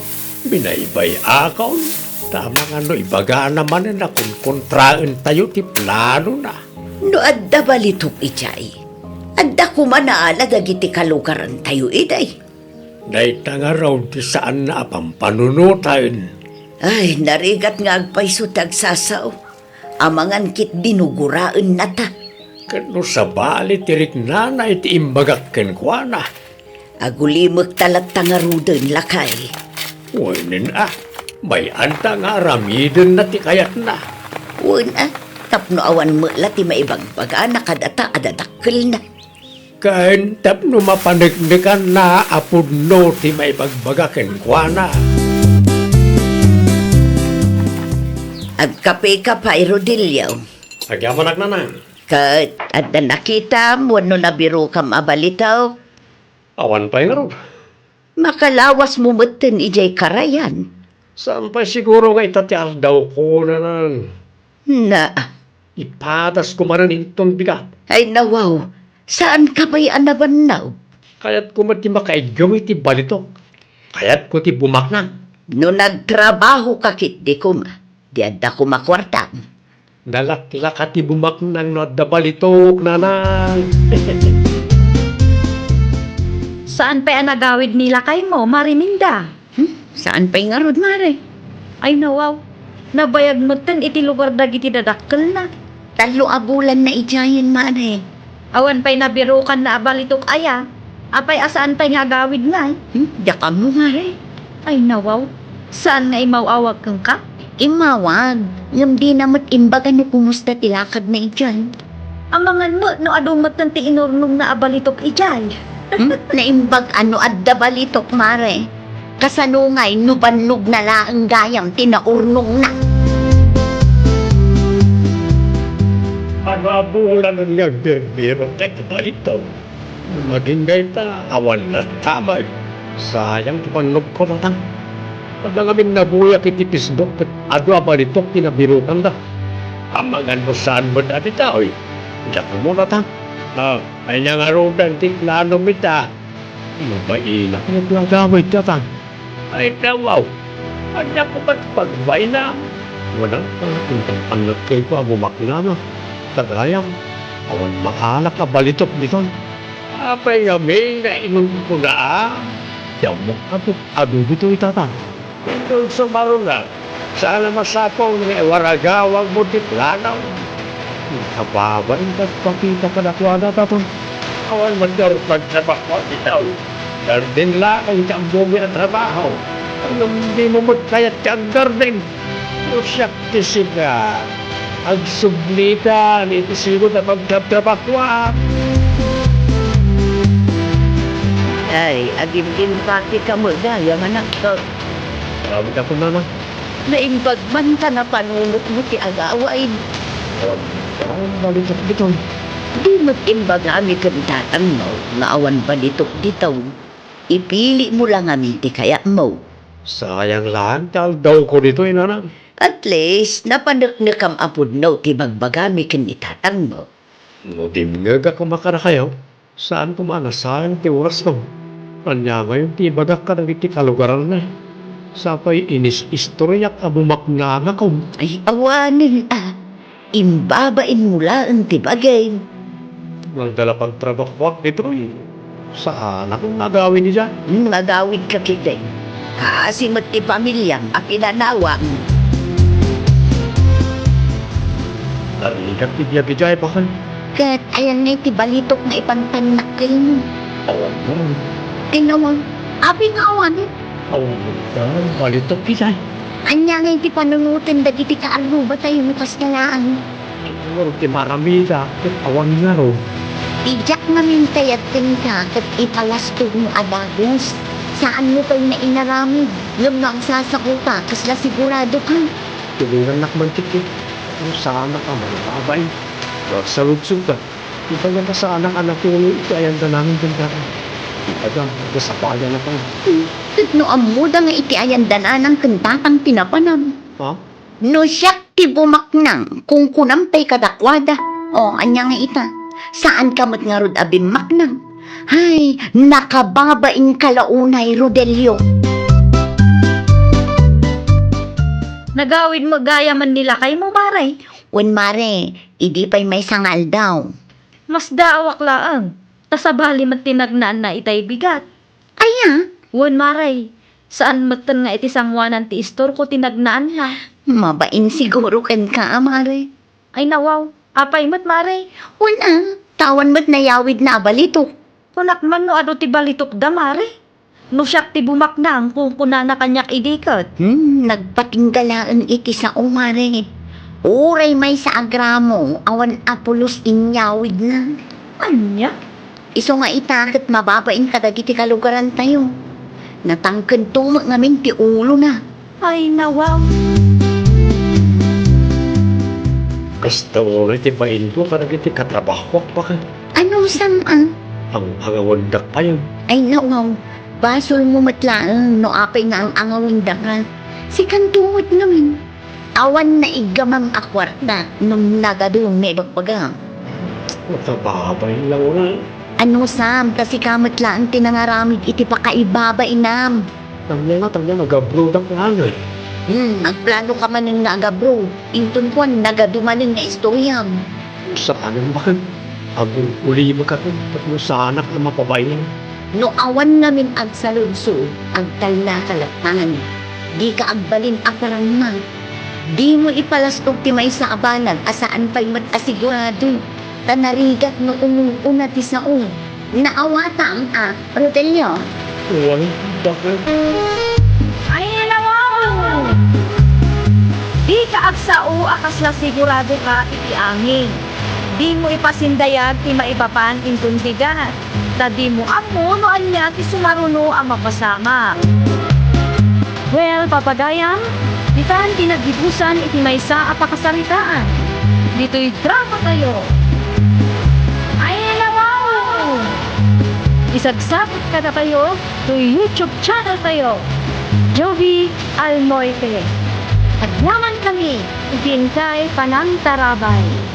Binaybay-akon, ta amangan no ibagana manen a konkontraentayo ti planona. No adda balitok idiay, adda koma naala dagiti kalugarantayo idiay. Dayta ngarud ti saanna a pampanunoten. Ay, narigat nga agpayso ti agsasao. Amangan ketdi no guraennata. Ket no sabali ti riknana iti imbagak kenkuana. Agulimekta latta ngaruden, lakay. Wen a, bay-anta nga aramidenna ti kayatna. Wen a, tapno awan met la ti maibagbagana kadata a dadakkelna. Ken tapno mapaneknekanna a pudno ti maibagbaga kenkuana. Agkapeka pay, Rodelio. Agyamanak, nanang. Ket adda nakitam wenno nabirokam a balitok? Awan pay ngarud. Makalawasmo metten idiay karayan. Saan pay siguro nga ita ti ardawko, nanang. Na. Ipadasko manen inton bigat. Ay, nawaw, saanka pay a nabannaw? Kayatko met ti makaiggong iti balitok. Kayatko ti bumaknang. No nagtrabahoka ketdi koma, di adda koma kuartam. Nalaklaka ti bumaknang no adda balitok, nanang. Saan pay a nagawid ni lakaymo, Mare Minda? Hmm? Saan pay ngarud, Mare? Ay, nawaw. Nabayag metten iti lugar dagiti dadakkelna. Tallo a bulanna idiayen, Mare. Awan pay nabirokanna a balitok aya. Apay a saan pay nga agawid ngay? Hmm? Diak ammo, Mare. Ay, nawaw. Saan nga imaw-awag kenka? Immawag. Ngem dina met imbaga no kumusta ti lakadna idiay. Amangan met no adu metten ti inurnongna a balitok idiay. Hmm? Naimbag a no adda balitok, Mare. Kasano ngay no bannogna laeng gayam ti naurnongna? Adu a bulan nga agbirbiro ti balitok. Agingga ita, awan latta met. Sayang ti bannogko, tatang. Adda ngamin nabuyak iti Facebook ket adu a balitok ti nabirokanda. Amangan no saan met a dita, oy. Diak ammo, tatang. Ah, ania ngaruden ti planom ita? Mabainak nga agawid, tatang. Ay, nawaw. Ania koma ti pagbainam? Wadang pannagkayko a bumaknang. Tagayam, awan maalak a balitok ditoy. Apay ngamin nga inunko na a? Diamok a put-, adu ditoy, tata. Inton sumarunak, saan a masapul nga iwaragawag mo ti planaw. Kababain ket pakita kadakuada, tata. Awan met ngarud pagtrabaho ditoy. Garden laeng ti ammomi a trabaho. Ngem dimo met kayat ti aggarden. No siak ti sika, agsublitan iti sigud a pagtratrabahoak. Ay, agim-impati ka met gayam, anakko. Aramid ako, Nana. Naimbag man ta napanunotmo ti agawid. Awan, awan balitok ditoy. Di met imbagami ken tatangmo nga awan balitok ditoy. Ipilimo la ngamin ti kayatmo. Sayang laeng ti aldawko ditoy, Nana. At least, napaneknekam a pudno ti bagbagami ken ni tatangmo. No dimngegak koma kadakayo, saan koma a nasayang ti orasko. Ania ngayon ti ibagak kadagiti kalugaranna? Sapay inis-istoriak a bumaknangakon. Ay, awanen a. Imbabainmo laeng ti bagim. Nagdala pagtrabahoak ditoy. Saanak nga agawid idiay. Hmm, agawidka ketdi. Kaasi met ti pamiliam a pinanawam. Narigat ti biag idiay, baken. Ket ayanna iti balitok nga ipantannak kenka. Awan mo. Tinawag. Abi nga awan. Awan mo. Balitok idiay. Ania nga iti panunoten dagiti kaarrubatayo no kasla laeng? Siguro ti maramida, ket awan ngarud. Diak ngamin kayat kenka ket ipalastogmo a dagus. Saanmo pay nga inaramid, ngem no agsasaoka, kasla siguradoka. Tulorannak man ti kit, no saanak a mangabay. No agsaludsodka, ibaga ta saanak a natuloy iti ayandananan kenka. Ibaga, nasapayanakon. Ket no ammoda nga iti ayandananan ken tatang ti napanan. Ha? No siak ti bumaknang, kunkunam pay kadakuada. O, ania nga ita? Saanka met ngarud a bimmaknang. Hay, nakababainka la unay, Rodelio. Nagawidmo gayam ni lakaymo, Mare? Wen, Mare, idi pay maysa nga aldaw. Masdaawak laeng, ta sabali met ti nagnaanna itay bigat. Aya? Wen, Mare. Saan metten nga iti sangoanan ti istorko ti nagnaanna. Mabain siguro kenka a, Mare. Ay, nawaw. Apay met, Mare? Wen a, ta awan met nayawidna a balitok. Kunak man no adu ti balitokda, Mare. No siak ti bumaknang, kunkunana kaniak idi ket. Hmm, nagpatingga laeng iti sao, Mare. Uray maysa a gramo, awan a pulos inyawidna. Ania? Isu nga ita ket mababain kadagiti kalugarantayo. Natangkedto met ngamin ti ulona. Ay, nawaw. Kasta uray ti bainko kadagiti katrabahoak, baket. Anusam a? Ang-angawendak payen. Ay, nawaw. Basolmo met laeng no apay nga ang-angawendaka. Sikanto met ngamin. Awan naiggamam a kuarta no nagadu nga ibagbagam. Makababain lang, una. Anusam, ta sika met laeng ti nangaramid iti pakaibabainam. Tangna nga, tangna nga, agabrodak laeng. Hmm, agplanoka manen nga agabro. Inton kuan, nagadu manen nga istoriam. Saan, baket? Agul-ulimeka ket no saanak a mapabain. No awan ngamin agsaludsod, agtalnaka laeng. Dika agbalin a karangma. Dimo ipalastog ti maysa a banag a saan pay met a sigurado. Ta narigat no umun-una ti sao. Naawatam a, Rodelio. Wen, baket. Ay, nawaw! Dika agsao a kasla siguradoka iti angin. Dimo ipasindayag ti maipapan inton bigat, ta dimo ammo no ania ti sumaruno a mapasamak. Well, papagayam, ditan ti naggibusan iti maysa a pakasaritaan. Ditoy dramatayo. Ay, nawaw! Isagsakit kadakayo toy YouTube channel tayo, Jovi Almoite. Agyaman kami iti inkay panangtarabay.